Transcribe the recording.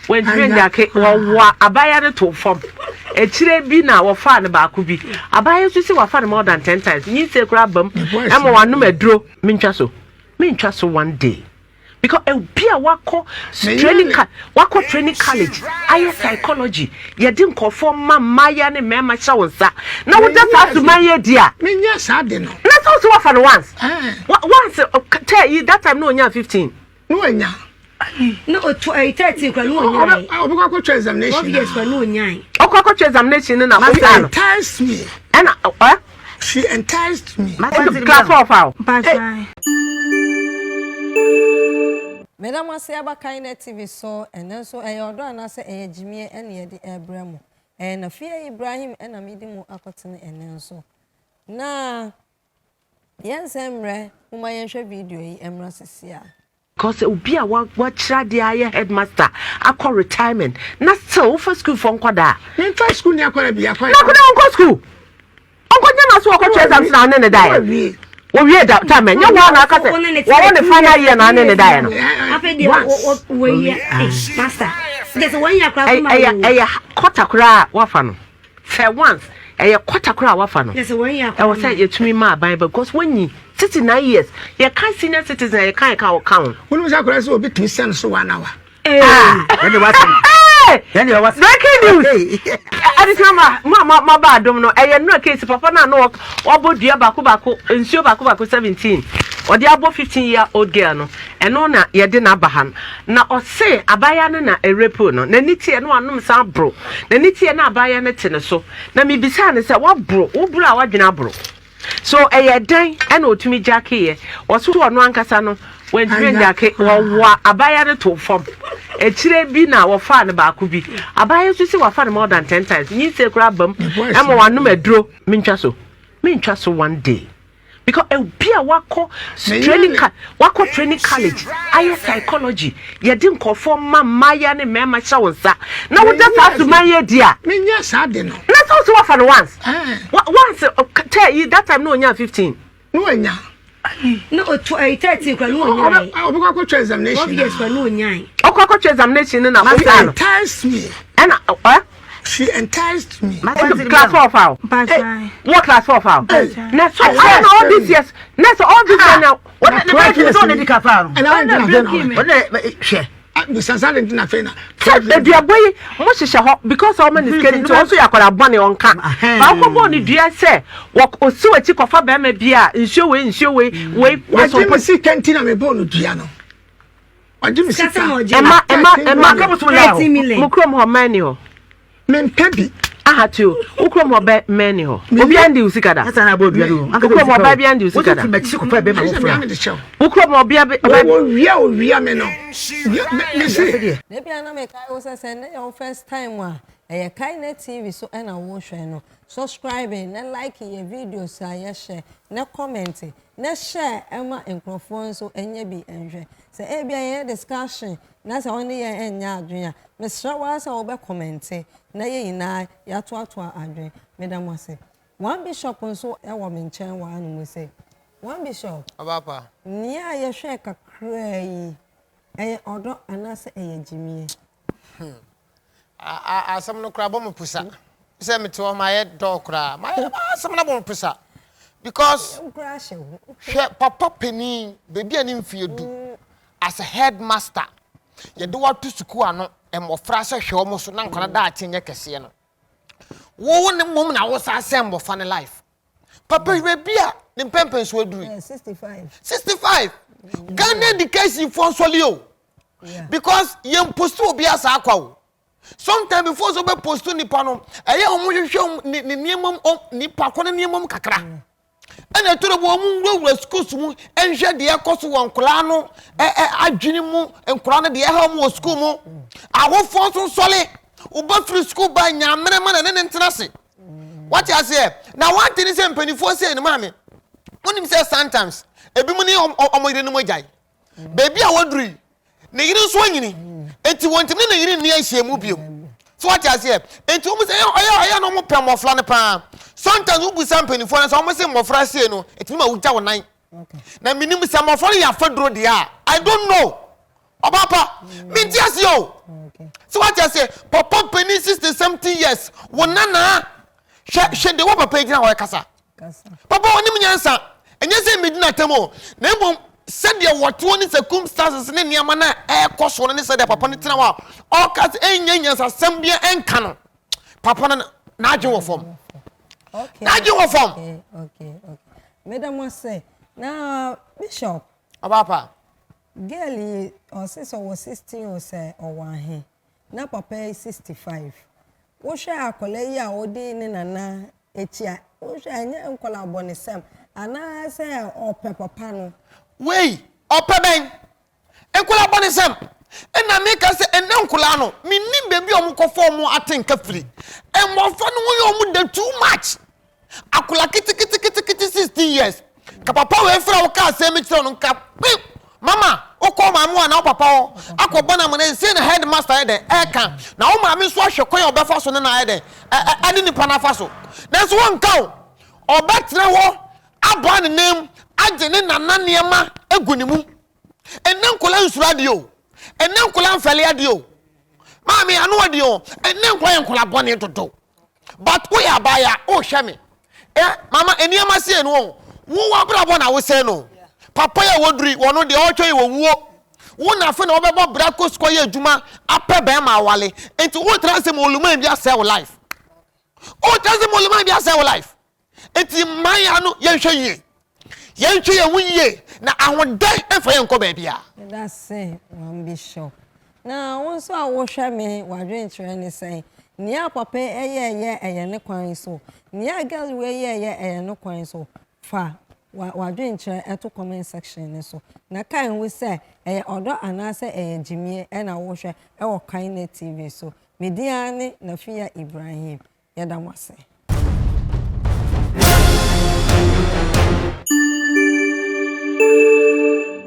Wantumi angyake, wɔwoa abaayewa no too fam. Akyire bi na wɔfaa no baako bi. Abaayewa nso si wafa no more than 10 times. Nyinsɛn koraa aba mu ɛma wanom aduro. Mentwa so. Mentwa so one day. Because obi a wakɔ training wakɔ training college ayɛ psychology, yɛde nkɔfoɔ ma mmayewa ne mmarima hyɛ wo nsa na woda saa suman yɛ di a. Menyɛ saa de no. Na sɛ wo sɛ wafa no once. Once tɛ yi that time na onya 15. Na wanya. Na otu ɛyi 13 kura na onyae. Ɔbɛkɔ akɔtwa examination. 12 years kura na onyae. Ɔkɔ akɔtwa examination no na She enticed me. Ɛna ɛ. She enticed me. Class four fa o. Mpatsɔ. Meda mo ase aba Kindness TV so. Ɛnɛ nso ɛyɛ ɔdɔ anaasɛ ɛyɛ gyimie ɛne yɛde ɛrebrɛ mo. Ɛyɛ Nafia Ibrahim ɛna medi mu akɔtene ɛnɛ nso. Na yɛnsɛn mmerɛ, momma yɛnhwɛ video yi mmra sisi a. Because obi a wakyerɛ adeɛ, ayɛ headmaster, akɔ retirement, na still wofa school fɔ nkɔdaa. Memfa school ni akɔda bi akɔyɛ. Na akɔda wɔnkɔ school, ɔnkɔ nyɛ na so wɔkɔtwerɛ exams na ɔne ne daeɛ wɔwie da time ɛnyɛ wɔn na aka sɛ wɔwɔ ne final year na ɔne ne daeɛ no. Afei deɛ wɔyi master de sɛ wɔn yɛ akora so ma. Ɛyɛ kɔta koraa wafa no sɛ once, ɛyɛ kɔta koraa wafa no. De sɛ wɔn yɛ akora. Ɛwɔ sɛ yɛtumi ma aban ba, because wɔnyi 69 years, yɛka senior citizen a, yɛka ɔka ho. Wonim sɛ akɔda sɛ obi tumi sɛn so one hour. Yɛne wasɛm. Yɛne wasɛm. Breaking news! Adesima ma ba adom no, ɛyɛ nnura case papa no a na wabɔ dua baako baako, nsuo baako baako 17 ɔde abɔ 15 year old girl no. Ɛno na yɛde n'aba ha no, na ɔse abaayewa no na ɛrape no. N'ani teɛ na wanom san aboro n'ani teɛ na abaayewa no te ne so. Na mibisa ne sɛ, waboro woboro a wadwene aboro so, ɛyɛ dɛn ɛna otumi gyakeeɛ? Ɔso ɔno ankasa no wantumi angyake, wɔwoa abaayewa no too fam. Akyire bi na wɔfaa no baako bi. Abaayewa nso si wafa no more than 10 times. Nyinsɛn koraa aba mu ɛma wanom aduro. Mentwa so, mentwa so one day, because obi a wakɔ training wakɔ training college ayɛ psychology, yɛde nkɔfoɔ ma mmayewa ne mmarima hyɛ wo nsa na woda saa suman yɛ di a. Menyɛ saa de no. Na sɛ wo sɛ wafa no once, once tɛ yi that time na onya 15. Na wanya. Na otu ɛyi 13 kura na onyae. Ɔbɛkɔ akɔtwa examination. 12 years kura na onyae. Ɔkɔ akɔtwa examination no na She enticed me. Ɛna ɛ. She enticed me. Class four fa o. Mpatsɔ. Wɔ class four fa o. Na so ɔyɛ na all this years, na so all this years na. Wɔne ne bɛyɛ sɛ ɔne di ka fa no. Ɛna ɔne na ɔne hwɛ. Bisasa de ntina afei na. Sɛ aduabɔ yi mo hyehyɛ hɔ because ɔmo ne sika nti, ɔnso yɛ akwadaa bɔne, ɔnka baako bɔ ne dua sɛ wɔ osi w'akyi kɔfa bɛrima bi a nsuo wei, nsuo wei wei. Wagye mi sika nti na mi bɔ no dua no. Wagye mi sika. Ɛma ɛma ɛma mo kurom hɔ mmaa ni hɔ. Mempɛ bi. Aha ti o, wo kurom hɔ bɛ mmaa ni hɔ, obi andi wo sika da? Asa na abɔ dua no. Wo kurom hɔ ɔbaa bi andi wo sika da? Wotu mɛkyi kɔfa bɛrima foforɔ. Wo kurom hɔ ɔbea bi ɔbaa bi. Owia owia mi no. Mi si. Ebi a na mekae wo sɛ nnɛ yɛ wo first time a, ɛyɛ Kindness TV so ɛna wohwɛ no. Subscribe na like yɛ videos a yɛhyɛ, na comment na share ɛma nkurɔfoɔ nso ɛnyɛ bi nhwɛ. Sɛ ebi a yɛyɛ discussion na sɛ ɔne yɛn ɛnyɛ adwene a, mesrɛ wo ara sɛ wobɛ comment na yɛn nyinaa yɛatoatoa adwene. Meda mo ase. One Bishop nso ɛwɔ me nkyɛn wɔ hanom sɛ One Bishop. Ɔbaapa. Nea a yɛhwɛ kakraa yi, ɛyɛ ɔdɔ anaasɛ ɛyɛ gyimie? Asɛm no koraa bɔ me pusa sɛ mete hɔ mayɛ dɔɔ koraa, mayɛ asɛm no abɔ me pusa because Nkora ahyɛ wo. Hwɛ, papa panin baabi a ne mfeɛ du as a headmaster, yɛde wato sukuu ano mmɔfra sɛ hwɛ wɔn so na nkwadaa daakye nyɛ kɛseɛ no, wo ne mmom na wo saa sɛ mmɔfra ne life. Papa yi, baabi a ne mpɛmpɛnso aduru yi, 65. 65. Ghana education foɔ nsɔle o, because yɛn post obi asa akwa o. Sometime before sɛ ɔbɛ post nipa no, ɛyɛ wɔn hwehwɛ ne nneɛma mu, nipa kɔ ne nneɛma mu kakra, ɛna ɛtɔrɔ bi wɔn nwurawura schools mu nhwɛ deɛ ɛkɔ so wɔ nkwadaa no ɛ ɛ adwene mu, nkwadaa no deɛ ɛha wɔn wɔ school mu. Awofoɔ nso nsɔle, ɔba firi school ba, nyamere ma na ne ne ntena ase. Wate aseɛ? Na wante ne sɛ mpanimfoɔ sei no, maame, wonim sɛ sometimes ebi mu ne ɔmo yere no mu agyae beebi a wɔduru yi, ne yere nso anyini nti wɔntumi ne ne yere nni ahyia bio. So wate aseɛ? Nti wɔn sɛ ɔyɛ ɔyɛ no, wɔn pɛ mmɔfra no paa. Sometimes wobusa mpanimfoɔ no sɛ wɔn sɛ mmɔfra sei no etumi ma wogya wɔn nan, na minim sɛ mmɔfra no yɛ afaduro deɛ a, I don't know. Ɔbaa pa, mente aseɛ o. Sɛ wate aseɛ, papa panin 60 something years, wo nanaa, hwɛ hwɛ de wɔ papa yi gyina hɔ ɛkasa. Papa ɔnim nyansa, ɛnyɛ sɛ medi n'atam o, na mmom sɛdeɛ wɔtoɔ ne circumstances ne nneɛma no a ɛrekɔ so no ne sɛdeɛ papa no tena hɔ a ɔka sɛ ɛnyɛ nyansasɛm bia ɛnka no. Papa no n'adwen wɔ fam. N'adwen wɔ fam. Meda mo ase. Na Bishop. Ɔbaa pa. Girl yi ɔse sɛ ɔwɔ 16 o sɛ ɔwɔ ahe na papa yi 65 wohwɛ akwadaa yi a ɔdi ne nana akyi a wohwɛ a ɛnyɛ nkwadaa abɔnesɛm anaa sɛ ɔpɛ papa no. Wei ɔpɛ bɛn? Nkwadaa abɔnesɛm ɛna meka sɛ ɛnɛ nkwadaa no mennim baabi a wɔkɔfa wɔn atenka firi. Mmɔfra no ho yɛ wɔn dɛ too much. Akwadaa keteketekete 16 years. Ka papa wei frɛ wo ka asɛm bi kyerɛ no nka pe mama wokɔ maame hɔ anaa wo papa hɔ akɔbɔ no amane sei na headmaster yɛ dɛn ɛka na wo maame nso ahwɛ kwan a ɔbɛfa so ne na ayɛ dɛn ɛne nipa no afa so nanso wɔnka o ɔbɛtena hɔ aboa ne nan mu agye ne nana nneɛma agu ne mu ɛnɛ nkwadaa nsuro adeɛ o ɛnɛ nkwadaa mfɛle adeɛ o maame ano adeɛ o ɛnɛ nkwadaa yɛ nkwadaa bɔne dodo but woyɛ abaayewa wohwɛ me ɛ mama nneɛma sie no o wo w'abrabɔ na wosɛn no papa yɛ wɔduri wɔn deɛ ɔretwɛn yɛ wɔwuo wo na afei na wɔbɛbɔ bra kɔ sukuu yɛ adwuma apɛ bɛrima awale nti wotra nsɛm oluman bi asɛe wo life wotra nsɛm oluman bi asɛe wo life Enti mmaeɛ no yɛnhwɛ yie. Yɛnhwɛ yɛn ho yie na ahodɛ mfa yɛn nkɔ baabiara. Meda se one bishop. Na wo nso a wohwɛ me w'adwenkyerɛ ne sɛn? Nea papa yi yɛɛyɛ ɛyɛ ne kwan so? Nea girl wei yɛɛyɛ ɛyɛ ne kwan so? Fa w'adwenkyerɛ to comment section no so. Na kae hu sɛ ɛyɛ ɔdɔ anaasɛ ɛyɛ gyimie na wohwɛ wɔ Kainet TV so. Me din ara ne Nafia Ibrahim. Yɛda mo ase.